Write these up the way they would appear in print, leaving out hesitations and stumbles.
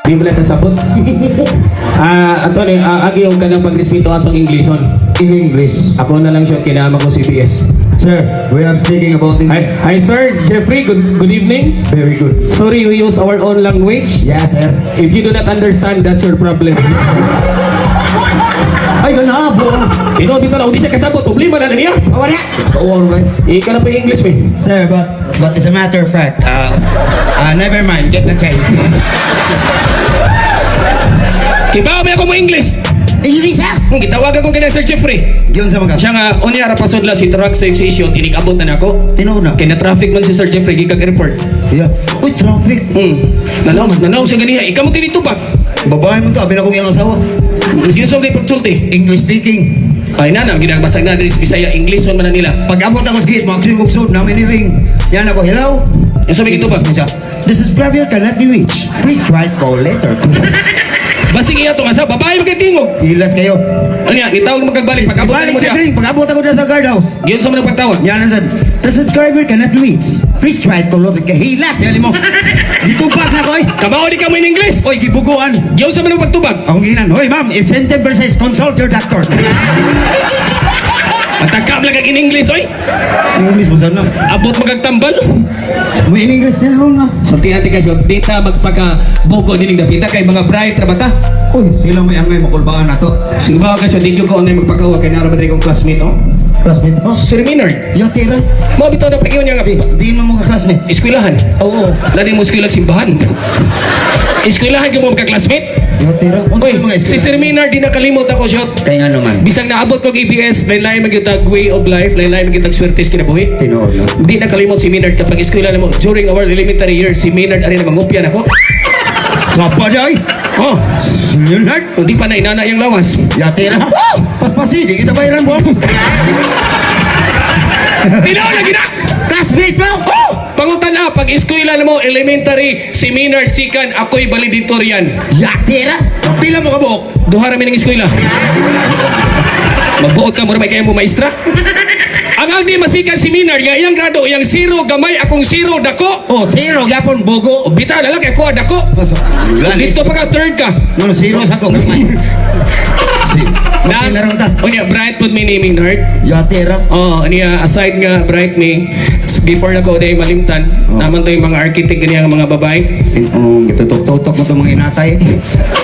Di mo lang kasabot. Ah, ato ni agi yung kanang pagrespeto atong Englishon. In English. Ako na lang siya kinama ko CBS. Sir, we are speaking about Hi, English. hi sir, Jeffrey, good evening. Very good. Sorry, we use our own language. Yes, sir. If you do not understand, that's your problem. Ay, ganabo. Tino, dito na, hindi siya kasabot. Problema na niya. Awa na. Kauwaw na kayo. Ika na pa yung English, eh. Sir, but as a matter of fact, never mind. Get the chance. Kibaw ba ako mo English? English, ah! Kung gitawagan ko kina Sir Jeffrey. Yun sa mga. Siya nga, unya rapasod lang si truck sa issue, tinikabot na nako. Tinuod na. Kaya na-traffic man si Sir Jeffrey, gikag airport. Yeah. Uy, traffic. Nanaw, nanaw siya ganiya. Ikaw mo tinito ba? Babae mo to, abi na kong iyang asawa. Yun sa mga pagsulti. English speaking. Ay, nana, ginabasag na diri sa Bisaya, English man na nila. Pag abot ako sa gate, mga sugod namin ni ring. Yan ako, hello? Yung sabi ito ba? English siya. The subscriber cannot be reached. Please try call later. Basing iya to nga sa babae magkatingo. Ilas kayo. Ano nga, gitawag magkagbalik pag abot Balik mo sa diya. green, pag abot ako na sa guardhouse. Yun sa mga pagtawag. Yan ang sabi, the subscriber cannot be reached. Please try call later. Kahilas, yan mo. Gitubag na ko, oy. Kabaw di ka mo in English. Oy, gibuguan. Yun sa mga pagtubag. Akong ginan, hoy ma'am, if symptom persists, consult your doctor. Matagkab lang kag in English, oy. English mo sana. Abot magagtambal. Mo in English din mo nga. Sultihan ti kayo, di ta magpaka bugo dining dapita kay mga bright ra ba ta? Uy, sila may angay makulbaan na to. Siguro ka siya, di ko na magpakawa kay nara ba diri kong classmate, oh. Classmate mo? Sir Minard. Yo, tira. Mo bitaw na pagiyon niya nga Di, di mo mga classmate. eskwelahan. Oo. Lani mo eskwela simbahan. Eskwelahan ka mo magka-classmate? Yo, tira. Unsa Oy, yung mga si Sir Minard di nakalimot ako shot. Kay nga naman. Bisag naabot kog ABS, lain-lain magyutag way of life, lain-lain magyutag swerte sa kinabuhi. Tinuod na. Di nakalimot si Maynard kapag eskwela na mo. During our elementary years, si Maynard ari na mangupya nako. Sapa di ay. Oh, Si Leonard. kung di pa na inana yung lawas. Ya, tira. Paspasi, di kita bayaran mo. Tilaw na gina! Classmate mo! Oh! Pangutan na, pag eskwela na mo, elementary, si Maynard Sikan, ako'y valedictorian. Ya, tira. Pila mo kabuok? Duha rami ng eskwela. Magbuot ka, mura may kaya mo maestra. Ang agni masikan si Maynard, nga iyang grado, iyang zero gamay, akong zero dako. Oh, zero gyapon bogo. O bitaw na lang, kay ako dako. Dito pa ka, third ka. No, no, zero sa ko gamay. Si. Na, Okay, meron ta. O niya, bright po mi ni Maynard. Ya, tira. Oh, niya aside nga bright ni before na ko day malimtan, Oh. naman to yung mga architect ganyan nga mga babae. Oh, gitutok-tutok mo itong mga inatay.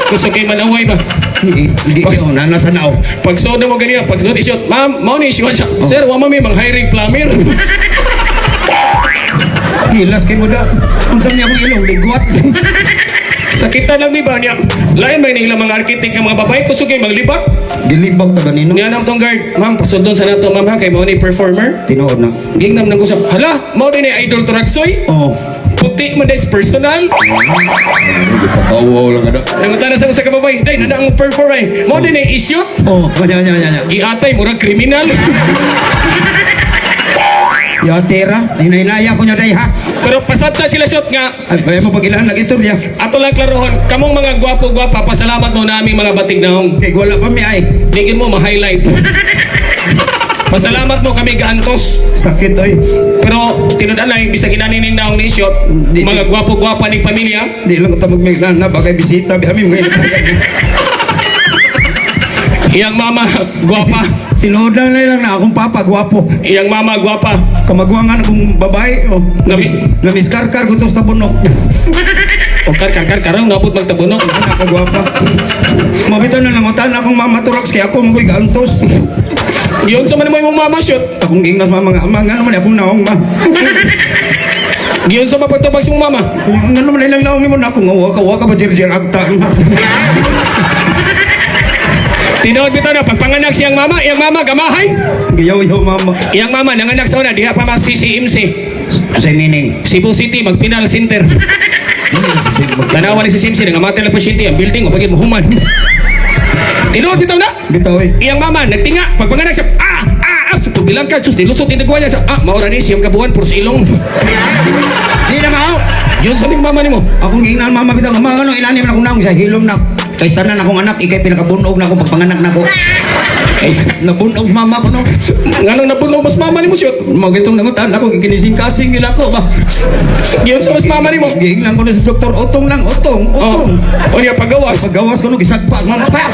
Gusto kay manaway ba? Hindi, hindi, oh, nanasa na oh. Pag soda mo ganyan, pag soda isyo, ma'am, mao ni isyo siya. Sir, wa mami mang hiring plumber. Hilas kay mo da. Unsa niya akong ilong ligwat. Sakitan lang di ba niya? Lain may nila mga architect nga mga babae kusog kay maglibak. Gilibag ta ganino. Niya nam tong guard, ma'am, pasundon sa nato ma'am ha kay mao ni performer. Tinuod na. Gingnam nang usap, hala, mao din ni idol Turaksoy. Oh. Puti man des personal. Gipakawaw lang kada. Nangutan na sa usa ka babae, day nada ang performer. Mao din ni issue. Oh, kanya kanya kanya. Giatay murag kriminal. Ya tira, hinahinaya ko niya day ha. Pero pasabta sila shot nga Ay, kaya mo pag ilahan nag-istorya. ato lang klarohon, kamong mga gwapo-gwapa, pasalamat mo naming mga batig naong. Kay wala pa mi ay. Bigyan mo ma-highlight. Pasalamat mo kami gaantos. Sakit oy. Pero tinud-anay bisag inanining naong ni shot, mga gwapo-gwapa ning pamilya, Di lang ko tamag may na bagay bisita bi ami mga iyang mama gwapa, Tinuod lang na lang na akong papa gwapo. iyang mama gwapa. Kamagwangan akong babae oh. Namis namiskarkar ko to sa tabunok. O kar kar kar karang nabot magtabunok. Anak ka gwapa. Mabitaw na nangutan akong mama Turax kay ako mo ko'y gaantos. Giyon sa man mo imong mama shot. Akong gingnas mama nga ama nga naman akong naong ma. Giyon sa mapagtubag sa imong mama. Nga naman ilang naong nimo na akong waka waka pa jirjir agta. Tinuod bitaw na pagpanganak siyang mama, iyang mama gamahay. Giyaw-yaw mama. Iyang mama nanganak sa una diha pa mas CCMC. Sa meaning. Cebu City magpinal center. Tanawa ni si Simsi, nangamatay lang pasyente, ang building, o pagit mahuman. Tinuod bitaw na! Bitaw eh. Iyang mama, nagtinga, pagpanganak siya, ah, ah, ah, so, pagbilang ka, sus, nilusot, tinagwa niya siya, ah, maura ni siyang kabuhan, puro sa ilong. Di na mao. Yun sa ning mama nimo. Akong gingnan mama bitaw nga mga ano ilalim na akong naong sa hilom na. Kay tanan akong anak ikay pinakabunog na akong pagpanganak nako. Ay, Nabunog mama ko no. nganong napuno mas mama nimo, shoot? Magitong nangutan ako kinising-kasing nila ko ba. Giyon sa mas mama nimo. Giingnan ko na sa doktor, utong lang, utong, Oh. utong. O niya pagawas. Pagawas ko no gisagpa mama pa.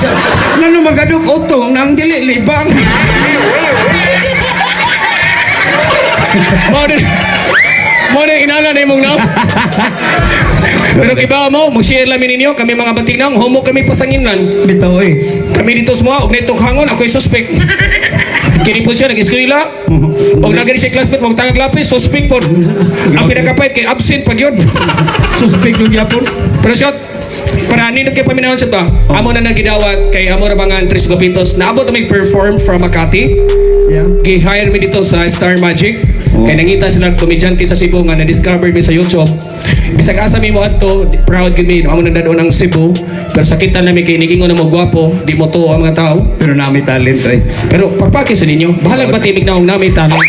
Ngano magadok utong nang dili libang. Mao din. Mao din inana na imong naw. Pero kibaw mo, mo-share lang mi ninyo, kami mga batinang, homo kami pasanginan. Bitaw eh. Kami dito sa mga, og netong hangon, ako'y suspect. Kini po siya, nag-eskwela. Og nagani siya classmate, mong tangag lapis, suspect po. Ang pinakapait kay absent pag yun. Suspect nung yapon. Pero shot, para nindot kay paminahon siya to. Amo na nagidawat kay amo ra bangan Tres Gopitos. Naabot na may perform from Makati. Yeah. Gi-hire mi dito sa Star Magic. Oh. Kay nangita sila komedyante sa Cebu nga na-discover mi sa YouTube. Bisag asa mi mo adto, proud gid mi. Amo nang dadon ang Cebu. Pero sakitan nami kay nigingon na mo gwapo, di mo to ang mga tao. Pero nami talent eh. Pero pagpaki sa ninyo, bahalag ba timig na ang nami talent.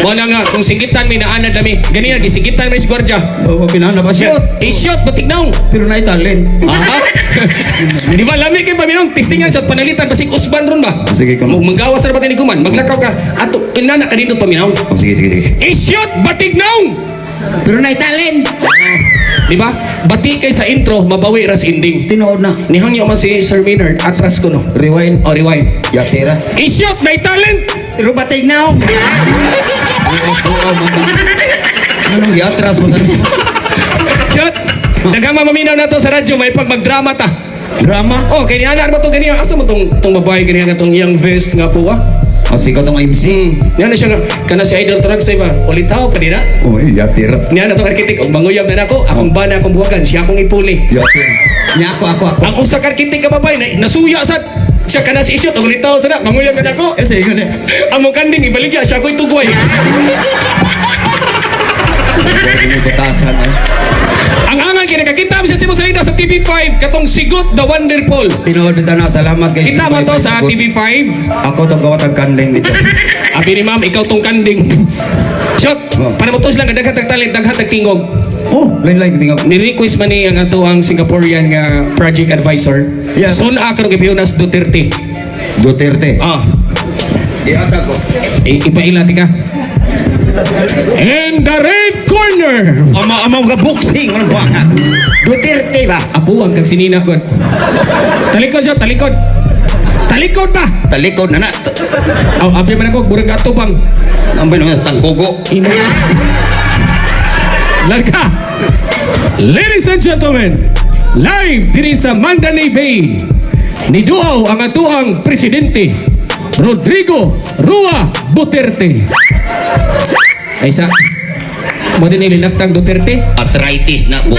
Wala nga, kung sigitan mi naanad nami. Ganina, gisigitan mi si Gwardiya. Oh, pinana pa siya. I-shot, batig naong. Pero na talent. Aha. Di ba lami kay paminong testingan sa panalitan basig usban ron ba? Sige, kuno. Manggawas na ba ni kuman? Maglakaw ka ato inana ka dito paminaw. Oh, sige, sige, sige. I-shoot batig naong. Pero na talent. Di ba? Bati kay sa intro, mabawi ras ending. Tinuod na. Nihangyo man si Sir Maynard, atras ko no. Rewind. O rewind. Yatira. I-shoot na talent. Pero batig na. Oo, mama. Anong giatras mo sa Shot. Daghang mamaminaw na to sa radyo, may pag magdrama ta. drama? Oh, kay niana ba to ganiya? Asa mo tong tong babae ganiya nga tong iyang vest nga po ah? Oh, sigaw tong MC. Niya na siya nga kana si Idol Truck sa iba. Ulitaw pa din na. Oh, yatira. Niya na tong arkitek og manguyab na nako, akong bana akong buwagan, siya akong ipuli. Yatira. Nya ako, ako, ako. Ang usa ka arkitek ka babae na, nasuya sa siya kana si Isyot og ulitaw sa na, manguyab na nako. Ito, ikaw na. Among kanding ibaligya siya ako'y tugway. Pwede mo batasan, eh. Ang angal kay nakakita mo siya si Mosalita sa TV5 katong Sigot the Wonderful. Tinuod bitaw na, salamat kay Kita mo to sa Sagot. TV5. Ako tong kawatag kanding dito. Abi ni ma'am, ikaw tong kanding. Shot! Oh. Para mo to silang daghan tag talent, daghan tag tingog. Oh, lain-lain tingog. Ni-request man ni ang ato ang Singaporean nga project advisor. Yeah. Soon karon kay Jonas Duterte. Duterte. Ah, Iatag ko. Ipaila tika. In the red corner. Ama ama nga boxing ano ba? Duterte ba? Apo ang kag sinina god. Talikod siya, talikod. Talikod ba? Talikod na na. Aw, abi man ako burag ato bang. Ambay naman sa tangkugo. Ina. Larga. Ladies and gentlemen, live diri sa Mandalay Bay. Niduaw ang atuang presidente Rodrigo Rua Duterte. Ay sa mo din nilinaktang Duterte. Arthritis na po.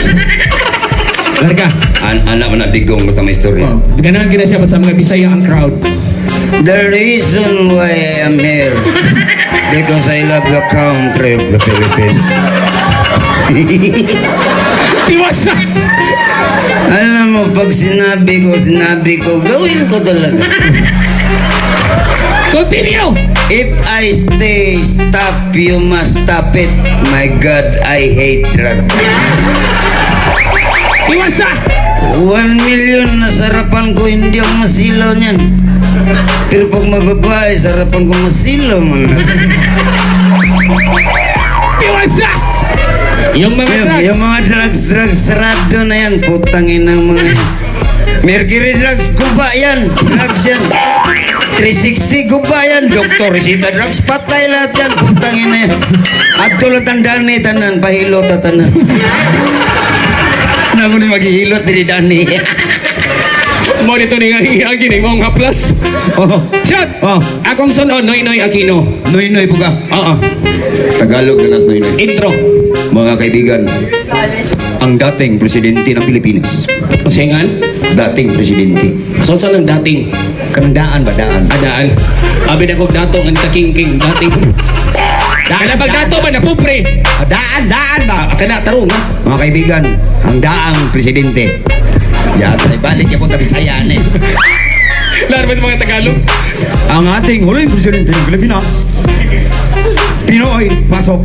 Larga. An anak mo na digong basta may istorya. Ganahan gina siya basta mga Bisaya ang crowd. The reason why I am here because I love the country of the Philippines. Tiwas na! Alam mo, pag sinabi ko, gawin ko talaga. Continue! If I stay, stop, you must stop it. My God, I hate drugs. Tiwas na! 1 million na sarapan ko, hindi ako masilaw niyan. Pero pag mababae, sarapan ko masilaw man. Tiwas na! Yung mga Yung, drugs. yung mga drugs, drugs, sarado na yan. Putang inang mga yan. Mercury drugs, guba yan. Drugs yan. 360, guba yan. Doktor, resita drugs, patay lahat yan. Putang ina yan. At tulad ang dani, tanan, pahilot at tanan. Namo ni maghihilot diri dani. Mo dito ni nga hiyagi ni mong haplas. Oh, Shot! Oh. Akong sunon, Noy Noy Aquino. Noy Noy po ka. Oo. Tagalog na nas Noy Noy. Intro. Mga kaibigan, ang dating presidente ng Pilipinas. Usingan? Dating presidente. So, saan ang dating? Kanang daan ba daan? Adaan. Abi na kog dato nga nita king king dating. Kana pag dato ba napupre? Ah, daan, daan ba? Ah, kana tarong ha. Mga kaibigan, ang daang presidente. Yata, balik niya po tabi Bisaya eh. Laro ba mga Tagalog? Ang ating huling presidente ng Pilipinas, Pinoy, pasok.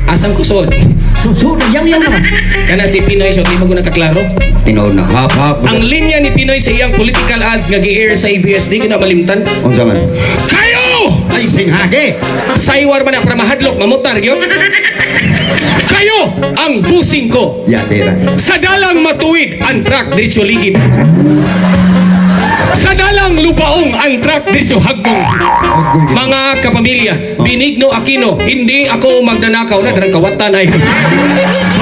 Asam kusod. Suso, yaw-yaw naman. Kana si PNoy, so di mo ko nakaklaro. Tinuod na, hap-hap. Ang linya ni PNoy sa iyang political ads nga gi-air sa ABS, di ko na malimtan. Unsa man? Kayo! Ay, singhage. Saywar man na para mahadlok, mamutar gyud. Kayo ang busing ko. Ya, tira. Sa dalang matuwid, ang truck diretso ligid. Sa dalang lupaong, ang truck diretso hagbong. Agoy. Mga kapamilya, Benigno Aquino, hindi ako magnanakaw na darang kawatan ay.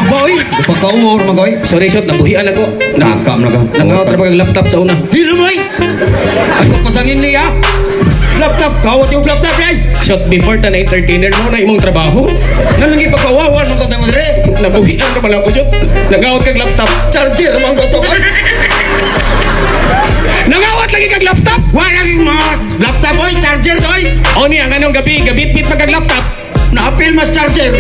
Boy, pagkauor magoy. Sorry, shot, nabuhian ako. Na, Nakam na ka. nangawat ra pag laptop sa una. Hilo mo ay! Ako pasangin niya. Laptop, kawat yung laptop ay! Shot, before ta na entertainer mo na imong trabaho. Nalangi pagkawawan mga katay mo dire. Nabuhian ra pala ako, shot. Nangawat kag laptop. Charger mga katokan. Nangawat lagi kag laptop. Wala yung mga laptop oy, charger oy. O niya, nganong gabi, gabit-bit pa kag laptop. Naapil mas charger.